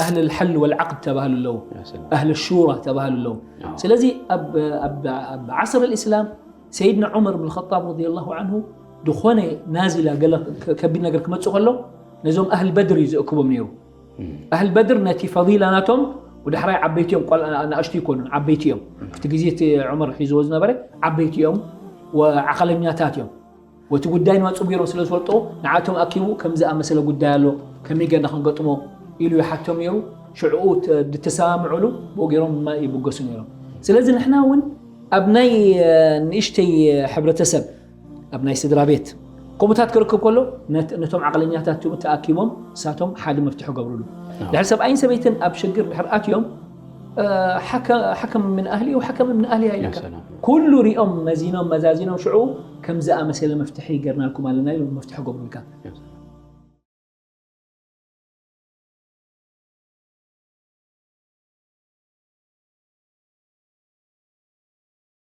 ኣህል ልሐል ወልዓቅድ ተባህሉ ኣለዉ። ኣህል ሹራ ተባህሉ ኣለዉ። ስለዚ ኣብ ዓስር ልእስላም ሰይድና ዑመር ብን ኸጣብ ረዲየላሁ ዓንሁ ዝኾነ ናዚላ ገለ ከቢድ ነገር ክመፅእ ከሎ ነዞም ኣህል በድር እዩ ዝእክቦም ነይሩ። ኣህል በድር ነቲ ፈዲላ ናቶም ወዳሕራይ ዓበይቲ እዮም፣ ቆልዓ ናእሽቱ ይኮኑን ዓበይቲ እዮም። እቲ ግዜ እቲ ዑመር ሒዝዎ ዝነበረ ዓበይቲ እዮም፣ ዓቐለኛታት እዮም። ወቲ ጉዳይ ንዋፅብ ገይሮም ስለ ዝፈልጦ ንዓቶም ኣኪቡ ከም ዝኣመሰለ ጉዳይ ኣሎ ከመይ ገርና ክንገጥሞ ኢሉ ይሓቶም ነይሩ። ሽዕኡ ድተሰማምዕሉ ብኡ ገይሮም ድማ ይብገሱ ነይሮም። ስለዚ ንሕና እውን ኣብ ናይ ንእሽተይ ሕብረተሰብ ኣብ ናይ ስድራ ቤት ከምኡታት ክርክብ ከሎ ነቶም ዓቕለኛታት ተኣኪቦም እሳቶም ሓደ መፍትሒ ገብርሉ። ድሕር ሰብኣይን ሰበይትን ኣብ ሽግር ድሕር ኣትዮም ሓከም ምን ኣህሊ ወሓከም ምን ኣህሊ ኣይልካ ኩሉ ሪኦም መዚኖም መዛዚኖም ሽዑ ከም ዝኣመሰለ መፍትሒ ገርናልኩም ኣለና ኢሉ መፍትሒ ገብሩልካ።